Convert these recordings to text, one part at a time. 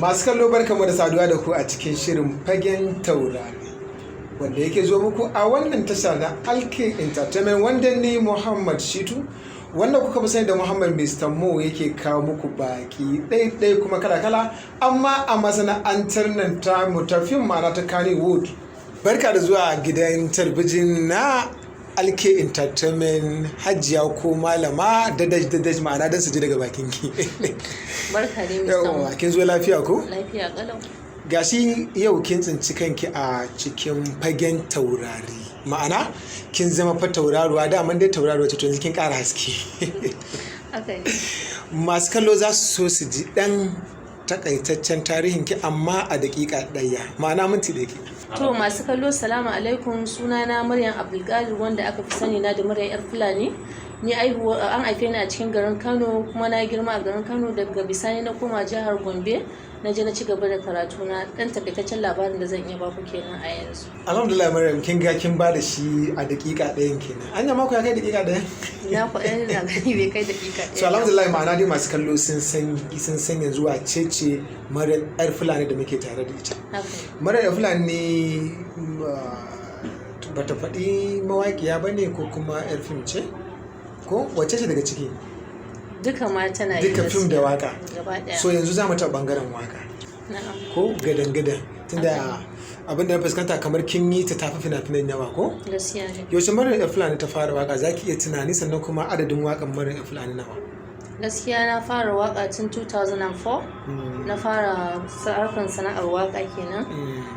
Masu kallo, barkamu da saduwa da ku a cikin shirin Fagen Taurari, wanda yake zo muku a wannan tasha na Alke Entertainment, wanda ni Muhammad Shitu, wanda kuka fi sani da Muhammad Mr. Mo, yake kawo muku baki ɗai-ɗai kuma kala-kala, amma a masana'antar nan ta mu ta fim, ma'ana ta Kannywood. Barka da zuwa gidan talabijin na Alke Entertainment, Hajiya ko Malama Dadaj Dadaj, ma'ana don su ji daga bakin ki. Barka dai, Mr. Mo. Yawwa, kin zo lafiya ko? Lafiya kalau. Gashi yau kin tsinci kanki a cikin Fagen Taurari, ma'ana kin zama fa tauraruwa. Daman dai tauraruwa ce, to yanzu kin ƙara haske. Haka ne. Masu kallo za su so su ji ɗan takaitaccen tarihin ki, amma a daƙiƙa ɗaya, ma'ana minti ɗaya ke. To, masu kallo, salamu alaikum. Sunana Maryam Abdulkadir, wanda aka fi sani na da Maryam Yar Fulani. Ni aihuwa an haife ni a cikin garin Kano, kuma na girma a garin Kano. Daga bisani na koma jihar Gombe, na je na ci gaba da karatu na. Dan takaitaccen labarin da zan iya baku kenan a yanzu. Alhamdulillah, Maryam, kin ga kin ba da shi a daƙiƙa ɗayan kenan. Anya mako ya kai daƙiƙa ɗaya? Na ku ɗaya na gani bai kai daƙiƙa ɗaya. So alhamdulillah, ma'ana dai masu kallo sun san yanzu wace ce Maryam Yar Fulani da muke tare da ita. Haka ne. Maryam Yar Fulani bata faɗi mawaƙiya ba ne ko kuma yar fim ce? Ko wacce ce daga ciki? Duka ma tana yi. Duka, fim da Gaskiya. waka. Gaba ɗaya. So yanzu za mu taɓa ɓangaren waka. Na'am. Ko gadan-gadan, tunda abin da na fuskanta kamar kin yi ta tafi fina-finan yawa, ko? Gaskiya ne. Yaushe Maryam Yar Fulani ta fara waka, za ki iya tunani? Sannan kuma adadin wakan Maryam Yar Fulani nawa? Gaskiya na fara waka tun 2004. Na fara harkar sana'ar waka kenan.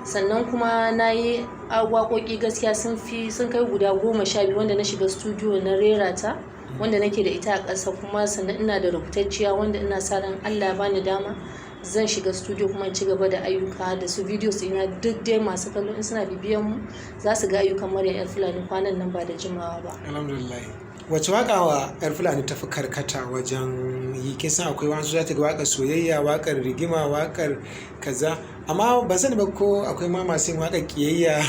Sannan kuma na yi waƙoƙi, gaskiya sun fi, sun kai guda 12 wanda na shiga studio na rera ta, wanda nake da ita a ƙasa. Kuma sannan ina da rubutacciya wanda ina sa ran Allah ya bani dama zan shiga studio kuma in ci gaba da ayyuka da su. Videos ina duk dai, masu kallo in suna bibiyan mu za su ga ayyukan Maryam Yar Fulani kwanan nan ba da jimawa ba. Alhamdulillah. Wace waka wa Yar Fulani tafi karkata wajen yi? Kin san akwai wasu za ta ga wakar soyayya, wakar rigima, wakar kaza, amma ban sani ba ko akwai ma masu yin wakar kiyayya,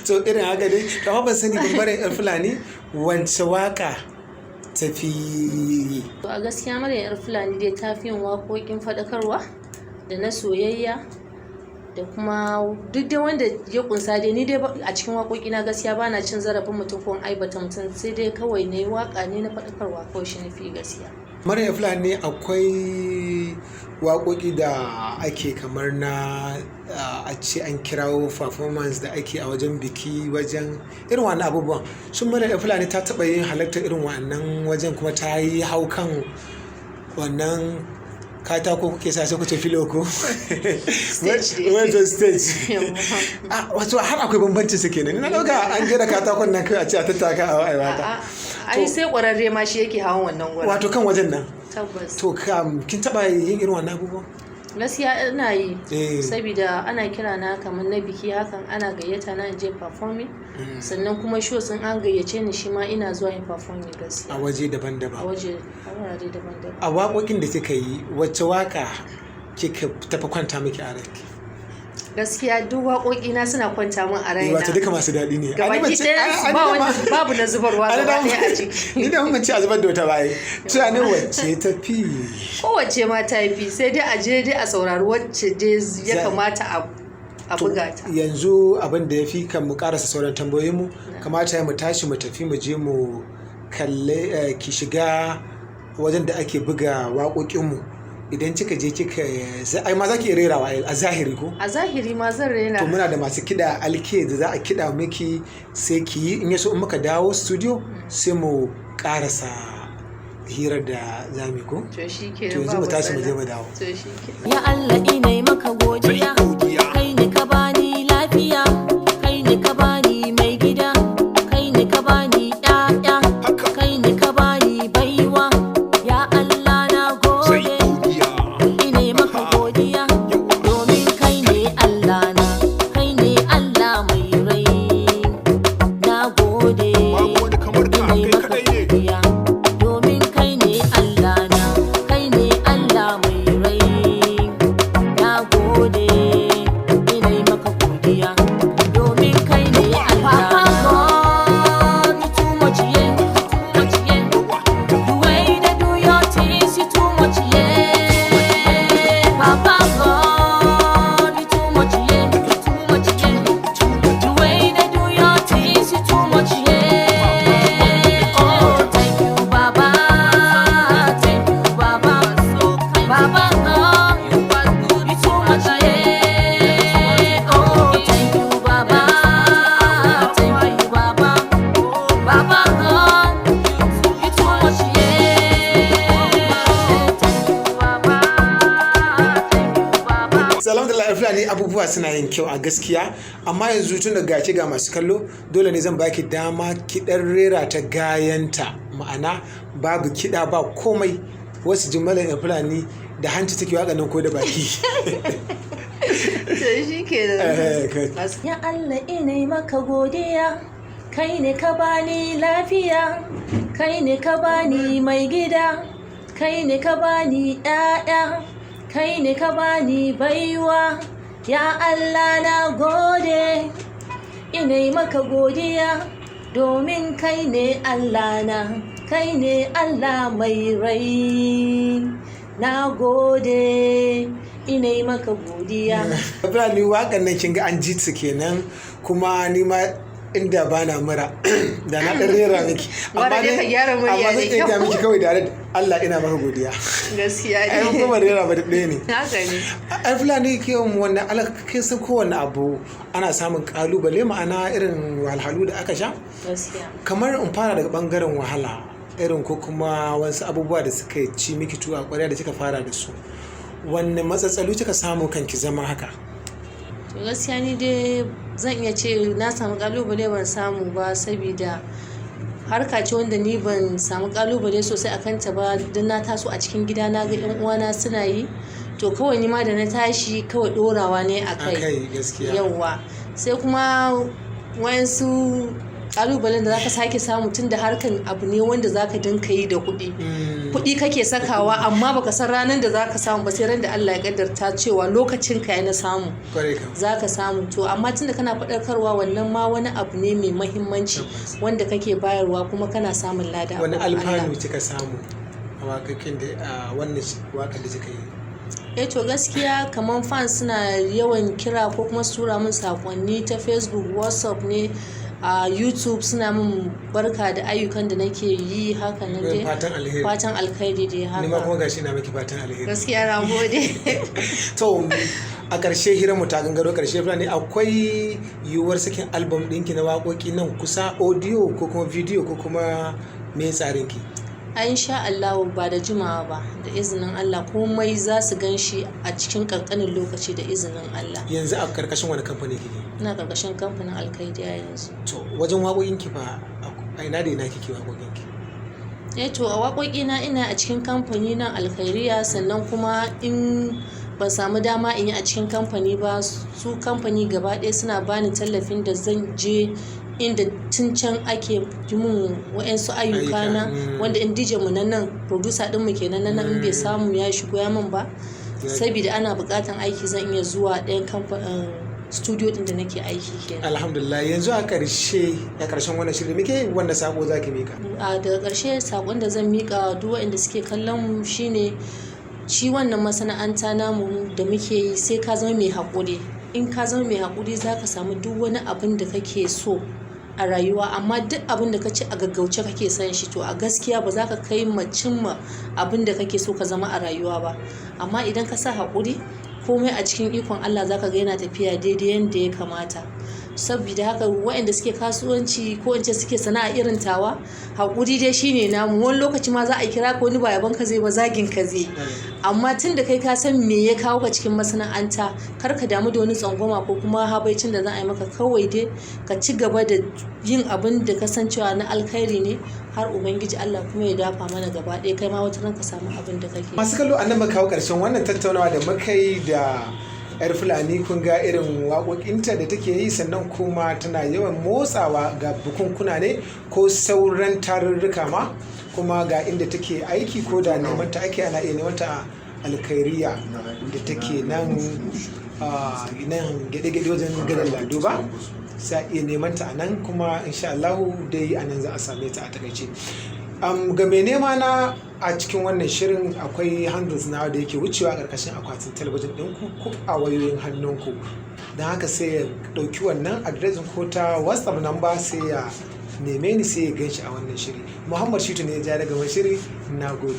so irin haka dai. To amma ban sani ba, Maryam Yar Fulani wance waka tafi yi? To, a gaskiya Maryam Yar Fulani dai ta fi yin waƙoƙin faɗakarwa da na soyayya da kuma duk dai wanda ya kunsa dai. Ni dai a cikin waƙoƙina gaskiya bana cin zarafin mutum ko in aibata mutum, sai dai kawai na yi waƙa ne na faɗakarwa kawai, shi na fi gaskiya. Maryam Fulani, akwai waƙoƙi da ake kamar na a ce an kirawo performance da ake a wajen biki, wajen irin wannan abubuwan. Shin Maryam Fulani ta taɓa yin halartar irin wannan wajen, kuma ta yi hau kan wannan katako kuke sa, sai ku ce filo ko? Stage dai. Wato stage. Yawwa. Ah, wato har akwai bambancin su kenan. Ina ɗauka an jera katakon nan kai a ce a tattaka a waka. A'a, ai sai ƙwararre ma shi yake hawan wannan gurin. Wato kan wajen nan. Tabbas. To kam kin taɓa yin irin wannan abubuwan? Gaskiya ina yi, saboda ana kira na kamar na biki hakan, ana gayyata na in je performing. Sannan kuma shows in an gayyace ni, shi ma ina zuwa yin performing gaskiya. A waje A daban-daban. waje, a wurare daban-daban. A waƙoƙin da kika yi, wacce waƙa kika tafi kwanta miki a ranki? Gaskiya duk waƙoƙina suna kwanta min a raina. Wato duka masu daɗi ne. Gabaki Ani ban ce- ɗayan ai- su ani ba da wanda babu na zubarwa ani gaba da ɗaya a ciki. Ni da mun ce a zubar da wata baye. Tunanin wacce ta fi. Kowace ma ta fi, sai dai a je dai a saurari wacce dai ya kamata a To, buga ta. yanzu abin da ya fi kan mu karasa sauran tambayoyinmu, kamata ya mu tashi mu tafi mu je mu kalle ki shiga wajen da ake buga waƙoƙinmu. Idan kika je kika ai ma za ki iya rerawa a zahiri, ko? A zahiri ma zan rera. To muna da masu kiɗa alke da za a kiɗa miki, sai ki yi. In ya so in muka dawo studio sai mu karasa hirar da za mu yi, ko? To shi ke. To yanzu mu tashi mu je mu dawo. To shi ke. Ya Allah, ina maka godiya, kai ne ka bani lafiya, kai ne ka bani mai gida, kai ne ka bani ƴaƴa, kai ne ka bani baiwa. Ya Allah, na gode, ina maka godiya, domin kai ne Allah na, kai ne Allah mai rai. Na gode, Babu wani kamar ka, ina kai maka kadai ne. godiya, domin kai ne Allah na, kai ne Allah mai rai. Na gode, ina maka godiya, domin kai ne Allah na. Papa God, you too much, yeah, too much, yeah. The way you dey do your things, you too much, yeah. Papa much, yeah. Oh, thank you, Baba. Thank you, Baba. Baba God, you too much, yeah. Thank you, Baba. Thank you, Baba. Alhamdulillah, Fulani, abubuwa suna yin kyau a gaskiya, amma yanzu tun da gashi ga masu kallo, dole ne zan baki dama ki dan rera ta gayanta, ma'ana babu kiɗa ba komai, wasu jimalan Fulani da hanci take waka nan ko da baki. To shi Eh, kenan. Ya Allah, ina yi maka godiya, kai ne ka bani lafiya, kai ne ka bani mai gida, kai ne ka bani ‘ya'ya, kai ne ka bani baiwa. Ya Allah, na gode, ina yi maka godiya, domin kai ne Allah na, kai ne Allah mai rai. Na gode, ina yi maka godiya. Fulani, wakan nan kin ga an ji ta kenan, kuma ni ma inda ba na mura da na ɗan rera miki. Gwara dai ka gyara murya Amma da zan iya kyau. gaya miki kawai da Allah ina maka godiya. Gaskiya. Ai kuma rera ba duk ɗaya ne. Haka ne. Ai Fulani, ke wannan alakin san kowanne abu ana samun kalubale, ma'ana irin wahalhalu da aka sha. Gaskiya. Kamar in fara daga bangaren wahala irin ko kuma wasu abubuwa da suka ci miki tuwo a ƙwarya da kika fara da su, wanne matsatsalu kika samu kanki zama haka? To gaskiya ni dai zan iya ce na samu kalubale, ban samu ba, saboda harka ce wanda ni ban samu kalubale sosai a kanta ba, don na taso a cikin gida na ga yan uwana suna yi, to kawai ni ma da na tashi kawai dorawa ne a kai. Akai gaskiya. Yauwa, sai kuma wayansu kalubalen da zaka sake samu, tun da harkan abu ne wanda zaka dinka yi da kuɗi, kuɗi kake sakawa, amma baka san ranar da zaka samu ba, sai ran da Allah ya kaddarta cewa lokacin ka ya na samu Kwarai kam. zaka samu. To amma tunda kana faɗakarwa, wannan ma wani abu ne mai mahimmanci wanda kake bayarwa kuma kana samun lada a Wani gurin Allah. alfanu kika samu a waƙoƙin da a wannan waƙar da kika yi? Eh, to gaskiya kamar fans suna yawan kira ko kuma su tura min sakonni ta Facebook, WhatsApp ne, a YouTube, suna min barka da ayyukan da nake yi, haka nan dai. Fatan alheri. Fatan alkhairi dai. Ni ma kuma Haka. Gashi na miki fatan alheri. Gaskiya, na gode. To a ƙarshe, hirar mu ta gangaro ƙarshe. Fulani, akwai yiwuwar sakin album ɗinki na waƙoƙi nan kusa, audio ko kuma video, ko kuma me tsarinki? A insha Allah, ba da jimawa ba, da izinin Allah komai za su gan shi a cikin kankanin lokaci, da izinin Allah. Yanzu a karkashin wani kamfani kike? Ina karkashin kamfanin Alkaidiya yanzu. To wajen waƙoƙinki fa, a ina da ina kike waƙoƙinki? Eh, to a waƙoƙina ina a cikin kamfani nan Alkhairiya, sannan kuma in ban samu dama in yi a cikin kamfani ba, su kamfani gaba ɗaya suna bani tallafin da zan je inda tun can ake yi mun wa'yansu ayyuka na, wanda in DJ mu na nan, producer ɗin mu kenan na nan, in bai samu ya shigo ya min ba, saboda ana buƙatan aiki, zan iya zuwa ɗayan kamfanin studio ɗin da nake aiki kenan. Alhamdulillah. Yanzu a ƙarshe, a ƙarshen wannan shirin muke, wanda sako zaki mika? A daga ƙarshe, saƙon da zan miƙa duk waɗanda suke kallon mu shine, shi wannan masana'anta namu da muke yi, sai ka zama mai haƙuri. In ka zama mai haƙuri, za ka samu duk wani abin da kake so a rayuwa, amma duk abin da ka ci a gaggauce kake son shi, to a gaskiya ba za ka kai ma cimma abin da kake so ka zama a rayuwa ba. Amma idan ka sa haƙuri, komai a cikin ikon Allah za ka ga yana tafiya daidai yadda ya kamata. Saboda haka waɗanda suke kasuwanci, ko in ce suke sana'a irin tawa, haƙuri dai shine namu. Wani lokaci ma za a kira ka, wani ba yabon ka zai ba, zagin ka zai. Amma tun da kai ka san me ya kawo ka cikin masana'anta, kar ka damu da wani tsangwama ko kuma habaicin da za a yi maka. Kawai dai ka ci gaba da yin abin da ka san cewa na alkhairi ne, har Ubangiji Allah kuma ya dafa mana gaba ɗaya, kai ma wata ran ka samu abin da kake. Masu kallo, an muka kawo ƙarshen wannan tattaunawa da muka yi da Yar Fulani. Kun ga irin waƙoƙinta da take yi, sannan kuma tana yawan motsawa ga bukunkuna ne ko sauran tarurruka ma, kuma ga inda take aiki, ko da neman ta ake, ana iya neman ta a Alkairiya da take nan nan gyaɗe-gyaɗe wajen gadon Lado ba, sai iya neman ta a nan kuma insha Allahu dai a nan za a same ta. A takaice, ga mai nema na a cikin wannan shirin, akwai handles na da yake wucewa a ƙarƙashin akwatin talabijin ɗinku ko a wayoyin hannunku. Don haka sai ya ɗauki wannan adireshin ko ta WhatsApp number, sai ya neme ni, sai ya gan shi a wannan shiri. Muhammad Shitu ne ya ja daga shiri. Na gode.